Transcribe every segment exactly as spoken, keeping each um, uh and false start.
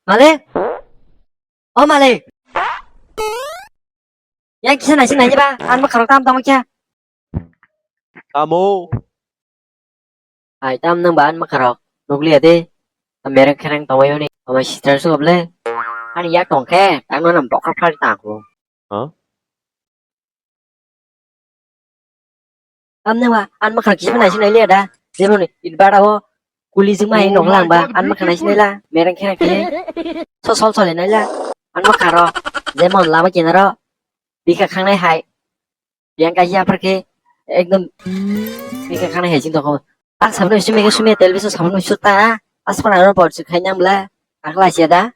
Malik? O Malik? Yang kisa naisi naisi ba, ang bwkha rok tam tamo kya? Tamo? Hai, tam nang ba ang bwkha rok. Nukliya de. Mereng khereng tongmai oni. Tongmai sister su oble. Ani yak tong khe, tang no nam bokha phari tang ko. Ha? Amne wa, an makha kisa nai sinai le da. Jemon, it bara ho, kuli jing mai nok lang ba, an makha nai sinai la, mereng khe khe. So sol sol nai la, an makha ro, jemon lama kinaro, bika khangnai hai. Yang kaisa apar khe, ekdom, bika khangnai hai sing toko. Ak sabno sumi ke sumi television sabno suta, as pana ro bor su khai nyam la, ak la sia da.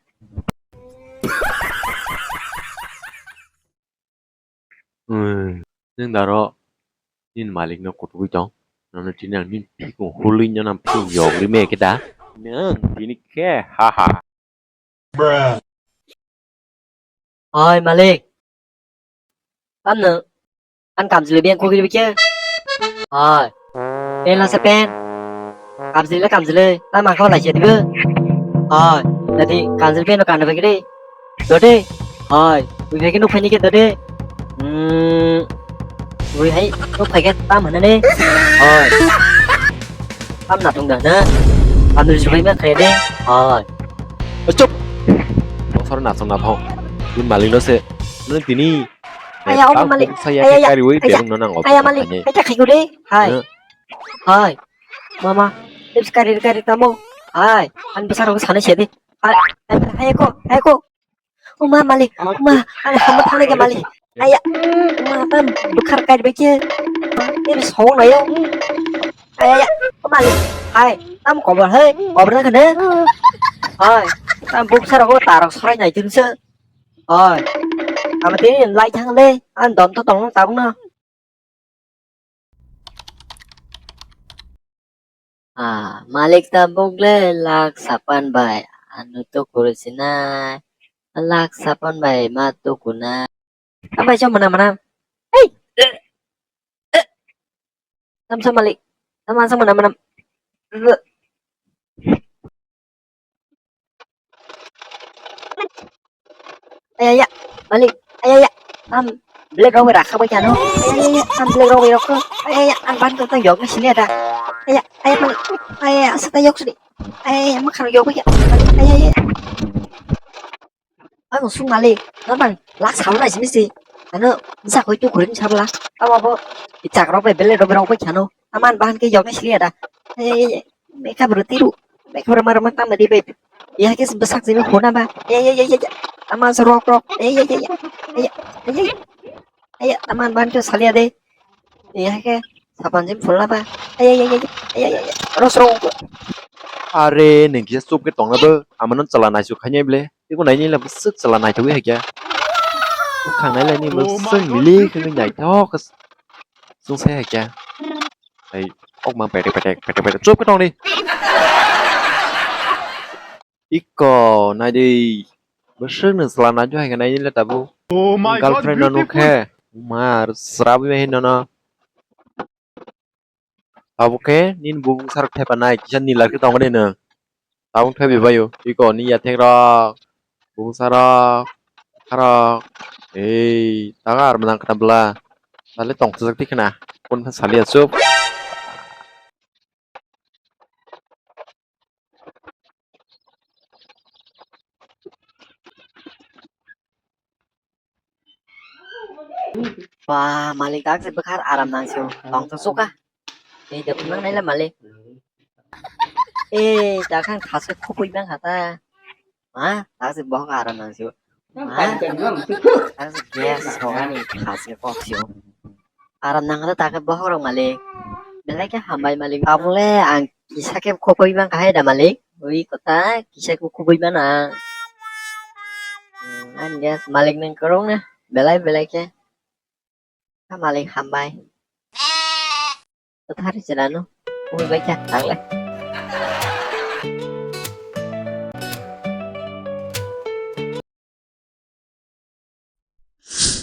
Hmm, nwng daro nini malik no kutugwi tong. Nono tini ang nini phikung hului no nang phikung yogri me khe da. Nwng tini khe ha ha. Oi malik. Tamno. An kamjili biang kukri bikhe. Oi. Pen lasa pen. Kamjili kamjili. Tama kau lai chedi be. Oi. Jadi kamjili pen no kana bikri. Dode. Oi. Bikri nuk phani ke dode. Hmm. Ui hai. Nuk phai ke tam hana ne. Oi. Tam na tung da na. Kamjili jubai ma kaya de. Oi. Chop. Bosor na song na thong. Bun malik no se. Nung tini. Aya, omo malik. Saya aya, aya. Kari wi aya. Berung no nang. Aya malik. Aya khai gure. Hai. Hai. Mama, tips kari kari tamo. Hai, an besar ko sana sedi. Hai, hai ko, hai ko. Uma malik, uma, an hamba thana ke malik. Aya, uma tam bukhar kari beke. Tips ho na yo. Aya, aya, o malik. Hai, tam kobor hai, kobor na kene. Hai, tam bukhar ko tarok sorai nai tin se. Hai. Ama tini lai thang le, an dom to tong tabung na. Ah, malik tabuk le lak sapan bai. Anu to kuru sinai. Lak sapan bai ma to kuna. Tambai cho mana mana. Hey. Tam sa malik. Tam sa mana mana. Aya, aya, malik, aya, aya, am, black rok bai rakha bai chano. Aya, aya, aya, am, black rok bai rokha. Aya, aya, ang ban tong tong yok ni sini ada. Aya, aya, malik, aya, aya, asa ta yok sini. Aya, aya, makhan yok bai. Aya, aya. Ano sung malik, no bang, lak sabu nai sini si. Ano, bisa koi tu kuring sabla. Abo, abo, ichak rok bai, black rok bai rok bai chano. Aman bahan ke yok ni sini ada. Aya, aya, aya. Mekha bro tiru. Mekha bro maro mata mari be. Ya ke besak jini khona ba. Ya ya ya ya. Ama rok rok. Ya ya ya ya. Ya ya ya. Ya aman ban ke salia de. Ya ke sapan jim phulna ba. Ya ya ya ya. Ya ya ya. Ros rok. Are neng kisa chup ke tongna bo. Amano chala naisu khanya ble. Iko nai ni la besek chala nai thogwi hakya. Khang nai la ni besek mili khangwi nai thok. Sung sai hakya. Ai, ok mang petek petek, petek petek. Chup ke tong di. Iko, nai di. Besek nung sela nai jo hai nai le tabu. Oh my God, girlfriend no beautiful. Nukhe. Mar, serabi me hin no no. Tabu khe, nin bung sarok thepa nai, kisa nila khe tong di nung. Tabuk thaibi baio, iko ni yathek rok, bungsa rok, kha rok, ei, taga ar manang khna bwla, sale tong thajak tikna, kun pha sali asuk. Ba, malik dak se bwkhar aram nang sio. Tong to suka. Ei de phunang nai la malik. Ei, dak khan khase khupui bang khata. Ma, dak se bohok aram nang sio. Ma, dak se gas songani khase kok sio. Aram nang khata dak bohok rok malik. Belai khe hambai malik. Abole ang kisa khe khupui bang khai da malik. Ui kota kisa khe khupui bana. Hmm, ani gas malik nang kwrwng na. Belai belai khe. Ha malik hambai. Kwthar chwla no. Ui bai kha tang le.